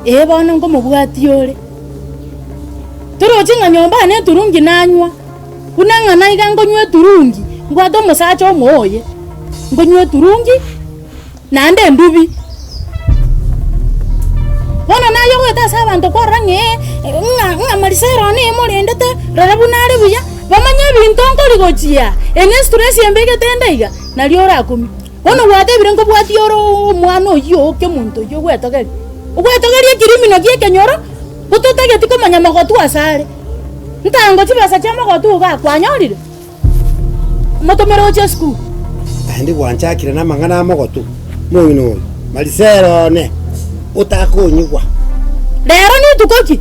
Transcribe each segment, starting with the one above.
Ee bono nkomobwatia ore. Torochi ng'a nyomba ane eturungi nanywa, buna ng'a naiga nkonywa eturungi, mbwate omosacha omoyo, nkonywa eturungi naende endubi. Bono naye ogoeta ase abanto kwarora ng'a ee, ng'a ng'a Marisela one emorendete, rora buna are buya, bamanye ebinto nkori gochia, eye ne estress embegete ende iga, nario orakumie. Bono gwatebire nkobwatie ore omwana oyio oo kemonto oyio ogwetogeria, ogwetogeria ekirimino gia ekenyoro, gototageti komanya mogotu asare. Ntango chibesa chia mogotu igaa kwanyorire? Omotomere gochia esukuru. Naende gwanchakire namang'ana a mogotu, omong'ina oyo, Marisela one, otakonyigwa. Rero nituko ki?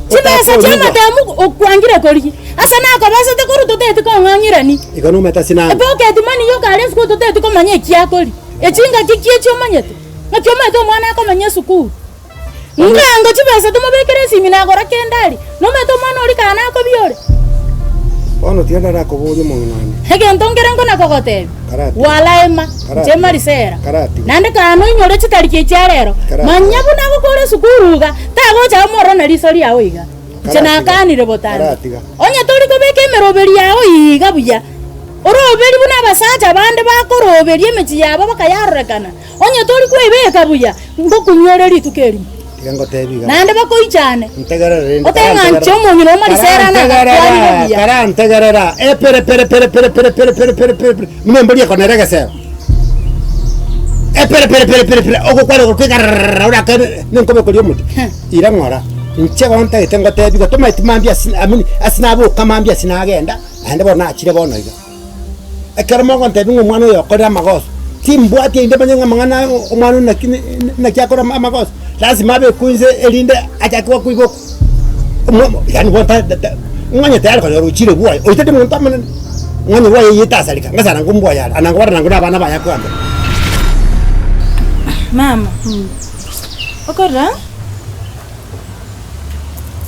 Chibesa chi'amatemu okwangire korigia, ase nakobasete korwa toteti kong'ang'irani. Igo nomanyete ase nang'o. Epocket money yoka aria esukuru toteti komanya eki akoria. Echi ngaki ki echi omanyete? Ng'aki omanyete omwana akomenya esukuru? Ngango chibesa tomobekere esimi nagora kende aria, nomanyete omwana oria kaa nakobia ore? Bono tiga ndarakoborie omong'ina one. Egento nkere nkona kogotebia, Karatiga. Walaema, inche Karatiga. Marisela, Karatiga. naende kaa noinyore chitariki echi chia rero, Karatiga. manya buna agokora esukuru iga, tagocha omororo na riso riao iga. Inche Karatiga. nakanire botambe. Karatiga. Onye tori kobeka emeroberi yao iga buya, oroberi buna abasacha bande bakoroberia emechie yabo bakayarorekana, Onye tori kweibeka buya, ngokunywa ore rituko erimo. Tiga ngotebie iga. Naende bakoichane. Ntegerere rende. Otebe ng'a inche omong'ina o Marisela nagakwanire buya. Karantegerera, epere pere pere pere pere pere pere pere pere pere, buna embori ekonera egesero. Epere pere pere pere pere, ogokwana gokweka rrrr orakane nenkobe koria omote. Ira ng'ora, inche bono ntagete ngotebie iga, tomaeti mambia ase I mean ase naboka mambia ase nagenda, naende bono nachire bono iga. Ekero mogontebia ng'a omwana oyo okorire amagoso, timbwati erinde manye ng'a amang'ana aya omwana oyo naki naki akore amagoso, lazima abekwe inse erinde achake goakwa iboko. Omo yaani bono ta ta ng'onye tayari konyora ochire bwoye, oyio tari monto omonene, ng'onye bwoye eywo etasareka, ngasara ng'o mbwoye are, anango bare nango na abana baye akoambera. Mama, okorora.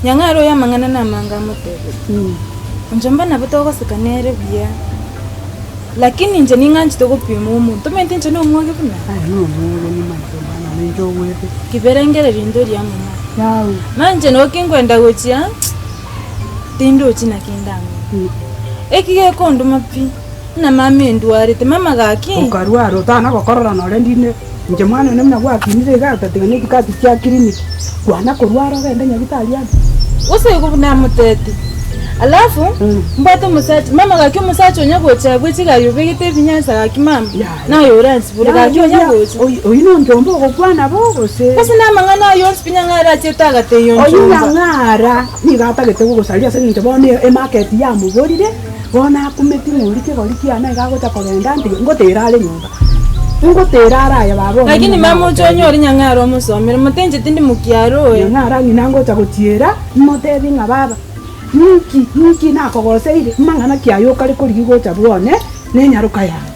Nyang'are oyo amang'ana namange amotebetie, Inche mba nabo togoseka nere buya, lakini inche ning'anchete gopima omonto, omanyete inche nomwoge buna? Aye nomwoge nimanyete omwana one inche ogwete. Kiberengererio into ria amo mama. Yawe. Mani inche nabo kinkwenda gochia, tindochi naki ndamanye. Eki gekonduma pi, ng'a mama endwarete, mama gaki. Okarwara otana gokorora nore ndine. Inche mwana one buna gwakinire iga otatiga ne chikati chia clinic, kwana korwara ogende nyagitari ande. Gose igo buna amotete. Alafu mbwate omosacha, mama gaki omosacha onya gocha abwo chigari obegete ebinyansa gaki mama, naye oransibore gaki onya gocha. Oyio nonchomba ogokwana bo gose? Gose namang'ana ayio onsi pi Nyang'ara achiete agatebia Oyio Onchomba. Nyang'ara nigo atagete gogosaria ase eng'encho bono emarket yamoborire. Bono akumeti ng'a oria kegori kiane iga agocha kogenda ntige ngotera are nyomba, ngotera are aye baba one Lakini ng'ina mama oche agotebia. onyore Nyang'ara omosomere, mote inche tindi mokiaro oye. Nyang'ara ng'ina ngocha gochiera, motebie ng'a baba, ninki ninki nakogoseire, mang'ana ki aya okare korigia gocha bwone na enyaroka yane.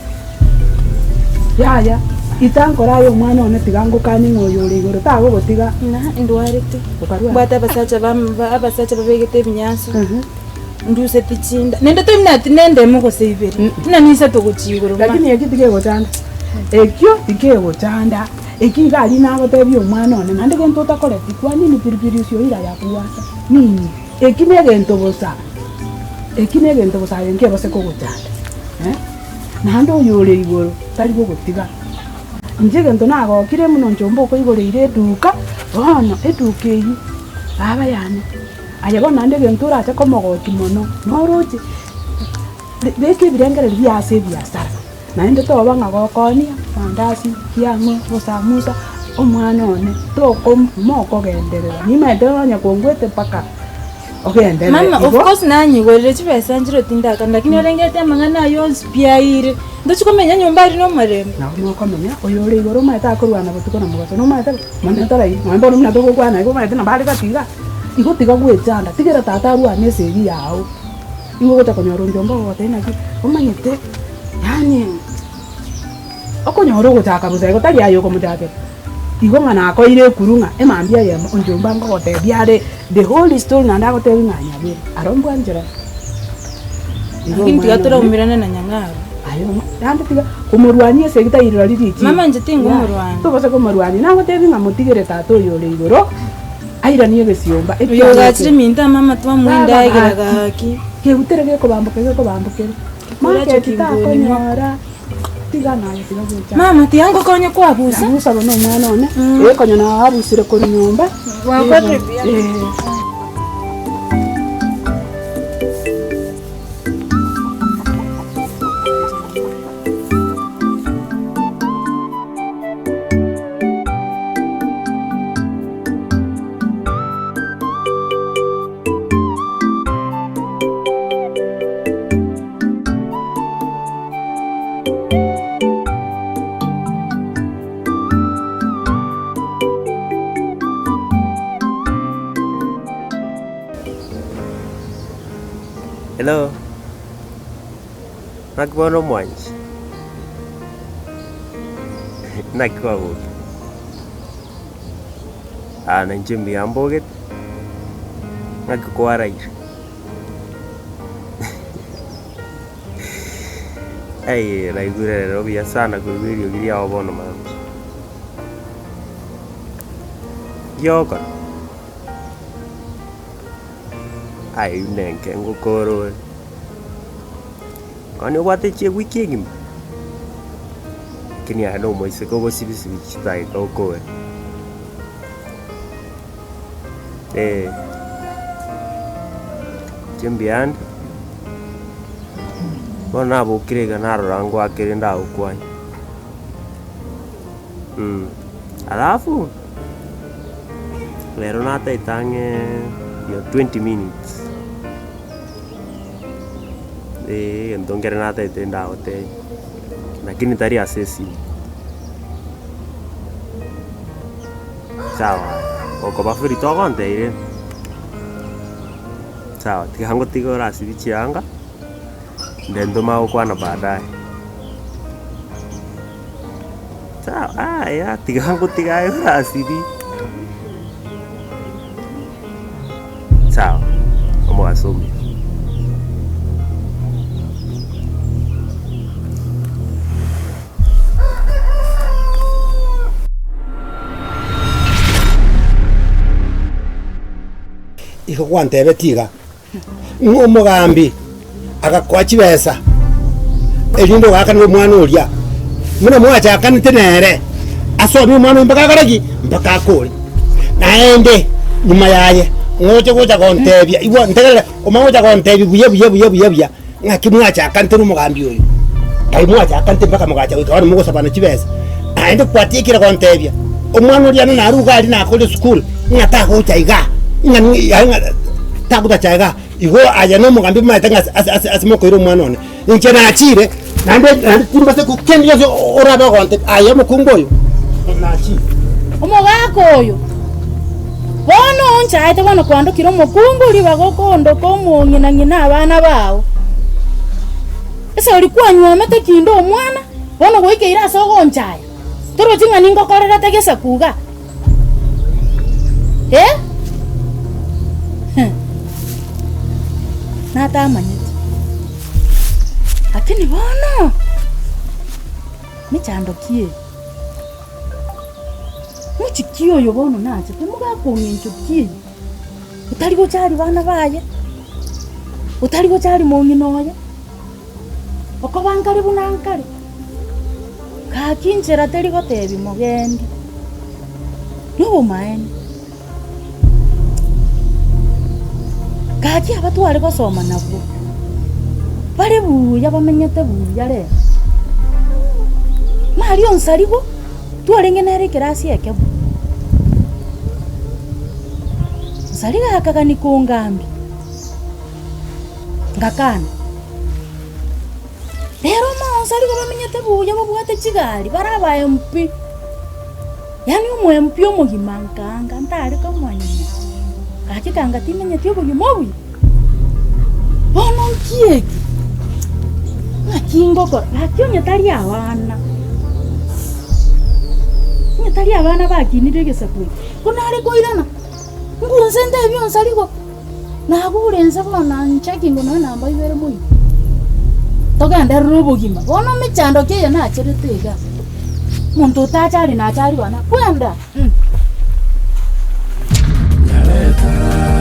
Yaya, ita nkore aye omwana one tiga ngokanie ng'a oyo ore igoro tagogotiga. Ng'a ndwarete, Okarwara? mbwate abasacha bam abasacha babegete ebinyansa. Nduseti chinda, naende tominati nende emo gose ibere, buna nisato gochia igoro ma. Lakini ekio tikegochanda, ekio tikegochanda, ekio iga aria nagotebia omwana one, naende gento otakoreti, kwa nini pilipili usioira ya kuwasha nini? Eki negento bosa, eki negento bosa aye nkebase kogochanda eh, naende oyore igoro tari gogotiga. Inche egento nagokire buna onchomba okoigoreire eduka, bono eduka eywo, baba yane. Aye bono naende egento orache komogokia mono, noroche, beka ebirengererio biaye ase ebiasara, naende toba ng'a gokoonia mandasi, kiang'o, bosamusa, omwana one, toko mokogenderera, nimaete onye kongwete mpaka ogenderere Mama, of igo. course nanyigorire chibesa nchire tindakana, lakini orengereti amang'ana ayio onsi pi aire, ntochi komenya nyomba aria nomorembe. Nabo mokomenya, oyore igoro omanyete akorwana botuko na mogaso, nomanyete bo, manya torairi, nonya bono buna togokwana igo omanyete nabo are gati igaa. Igo tiga gwechanda, tigera tata arwane esegi yao, nigo ogocha konyora onchomba ogogotebia naki omanyete yaani okonyora ogochaka bosa igo tari aye okomochakera. Igo ng'a nakoeire ekuru ng'a emambia eyemo onchomba ngogotebia are the whole story naende agotebia ng'a nyabere, aro mbwancherane. Igo Lakini tiga omwana one. toraumerane na Nyang'au. Aye naende tiga komorwania esegi tairora riria richibu. Mama inche tingomorwania. Tobasa komorwania, nagotebi ng'a motigere tata oyo ore igoro, airanie egesiomba Oyo ekiagera ogachire minto amo amatwe amoe Baba endagera gaki, gaki. kegutere gekobamboka gekobambokere, Orache market kimboni mwako. takonyora, tiga naye tiga gocha. Mama tiga ngokonye kwabusa. Abusa bono omwana one, konya naabusire korwa nyomba, Gwakorire buya. Eh. Hello, naki bono omwanchi? Naki kwaboka? Aa nainche mbuya mbogete, naki kwaraire? Aye naigure rero buya sana koigwa eriogi riao bono mambia. Giokora? Aye nenke ngokora ore. Kwani obwate chiewiki engima? Lakini aye na omoiseke ogosibisibi chidageka okore. Eh, inche mbuya ande, bono nabokire iga narora ngoakere ndagokwanie. Alafu, rero nataete ang'e your 20 minutes, eh egento nkere nataete ndagotebie, lakini tari ase esimi. Sawa, gokoba free togontebia rende? Sawa, tiga ngotige orasibie chianga, inde ntome agokwana baadaye. Sawa, aya tiga ngotige aye orasibie. Sawa, omogaso omuya. Igo gwantebetie iga, ng'a omogambi agakoa chibesa, erinde ogakanera omwana oria, buna mwachakanete nere, asomie omwana oyio mpaka akore ki? Mpaka akore. Naende nyuma yaye, ng'oche gocha gontebia igwa ntegerere, omanye gocha gontebia buya buya buya buya buya, ng'aki mwachakanete na omogambi oyo, kai mwachakanete mpaka mogacha goika bono mogosabana chibesa, naende kwatiekire gontebia, omwana oria naro iga aria nakore esukuru, ng'a tagocha igaa, ng'a yaani ng'a tagotacha igaa. Igo aye na omogambi omanyete ng'a ase ase ase mokoira omwana one, inche nachire, naende naende timbase ko kende gionsi orabe ogontebia, aye omokungu oyo, nachire. Omogaka oyo bono onchaete bono kwandokire omokungu ribaga okondoka omong'ina ng'ina abana bao. Ase oria kwanywomete kinde omwana, bono goikeire ase ogonchaya, torochi ng'a ningokorerete gesaku igaa? Eh? Heh. Natamanyeti. Lakini bono, mechando ki eye? Mochie ki oyo bono nachete mogaka ong'encho ki eye? Otari gocharia bana baye, otari gocharia mong'ina oye, okoba nkare buna nkare. Gaki inchera teri gotebia mogendi, nobomaene. Gaki aba tware gosoma nabwo, bare buya bamenyete buya rero. Maria onsarigo, twarenge nere ekerasi ekemo. Onsarigo akagania kongambia, ngakana. Rero omoonsarigo bamenyete buya babwate chigari, bare aba MP. Yaani omo MP omogima nkaanga ntare komonyenya, gaki kanga timenyeti obogima obuya. Bono nki eke? Ng'aki ngokora? Gaki onye tari abana, onye tari abana bakinire egesaku eke, ko nare koirana, ngunse ntebie onsarigo. Nagure inse bono na nchecking nonya namba ibere moino. Togenderere obogima. Bono emechando ki eye nacherete iga? Omonto otachari nachari bana, kwenda. Nyareta.